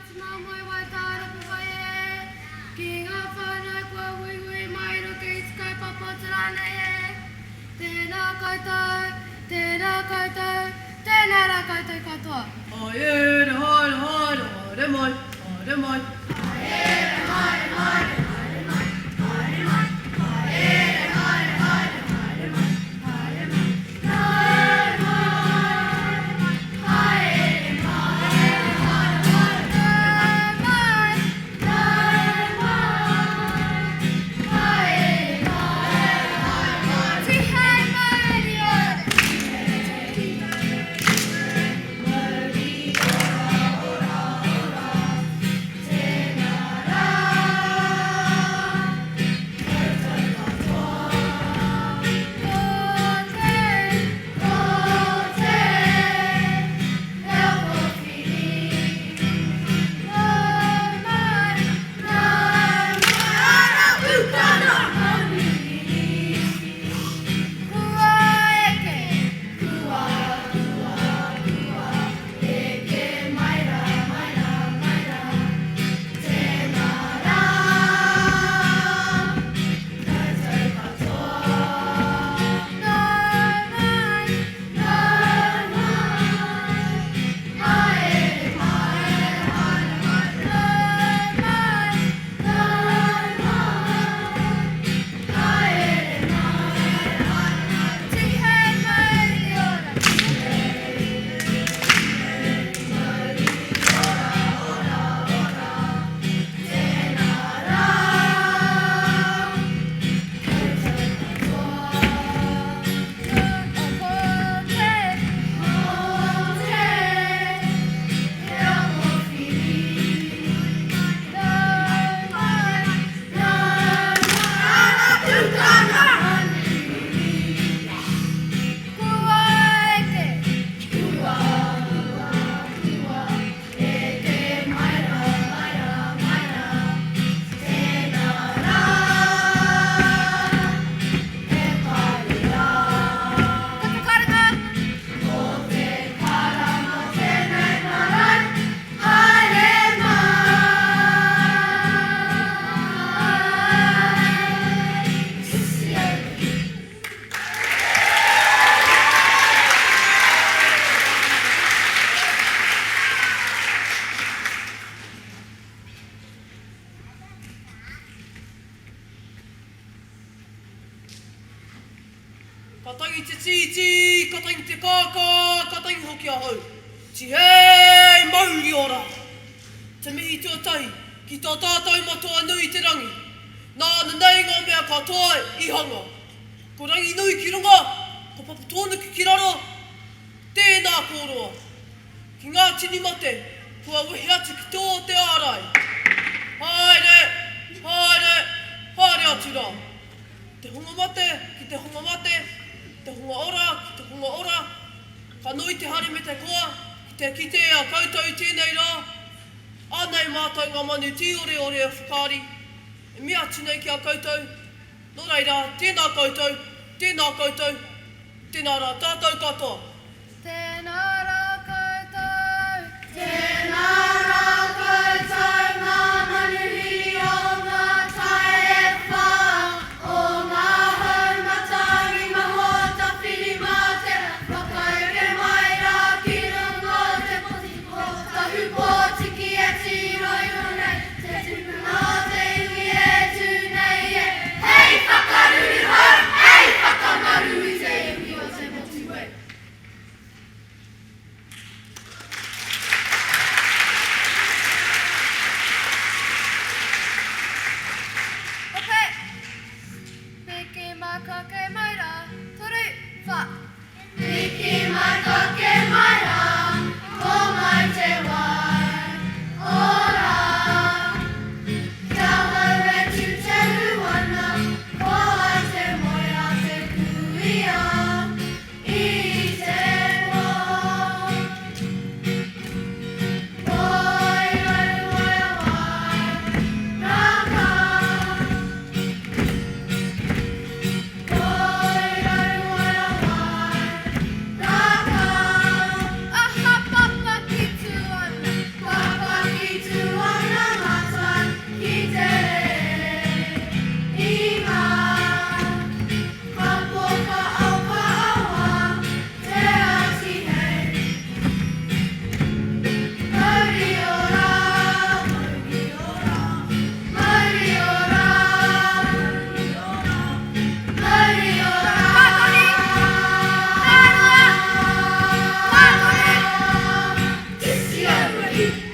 Ngāti Māmoe Waitara Wai e, Ki ngā whānau kua huihui mai i roto i te kaupapa o te rā nei e. Tēnā koutou, tēnā koutou, tēnā rā koutou katoa. Haere, haere, haere, haere mai, haere mai. Haere, haere, haere, haere mai, haere mai. Haere, haere, haere, haere mai, haere mai. Haere mai, haere mai. Haere, haere, haere, haere mai. Haere mai, Tihei mauri ora! Tihei mauri ora, ora, ora, tēnā rā, koutou katoa. Ko te, ko te reo kōwhiri, nau mai, Kua eke, kua, kua, kua eke mai rā, mai rā, mai rā, tēnā rā, koutou katoa. Nau mai, nau mai, haere mai, haere mai, nau mai, nau mai. Haere mai! Ka tangi te tītī, ka tangi te kākā, ka tangi hoki ahau. Tihei mauri ora! Te mihi tuatahi ki tō tātou Matua nui i te rangi, nāna nei ngā mea katoa i hanga. Ko Ranginui ki runga, ko Papatōnuku ki raro, tēnā kōroa. Ki ngā tini mate, kua wehe atu ki tō te ārai. Haere, haere, haere atu rā. Te hunga mate ki te hunga mate, te hunga ora ki te hunga ora, ka nui te hari me te koa ki te kite i a koutou i tēnei rā. Anei mātou ngā manu tīoreore o Whakaari e mea atu nei ki a koutou, nō reira, tēnā koutou, tēnā koutou, tēnā rā tātou katoa. Tēnā rā koutou. Tēnā rā koutou ngā manuhiri o ngā tai e whā, o ngā hau matangi maho Tawhirimātea, whakaeke mai rā ki runga o te poti ko Tahupōtiki e tīroiro nei, te tupunga o te iwi e tū nei e. Hei whakaruruhau, hei whakamaru i te iwi o te motu e. Tamariki.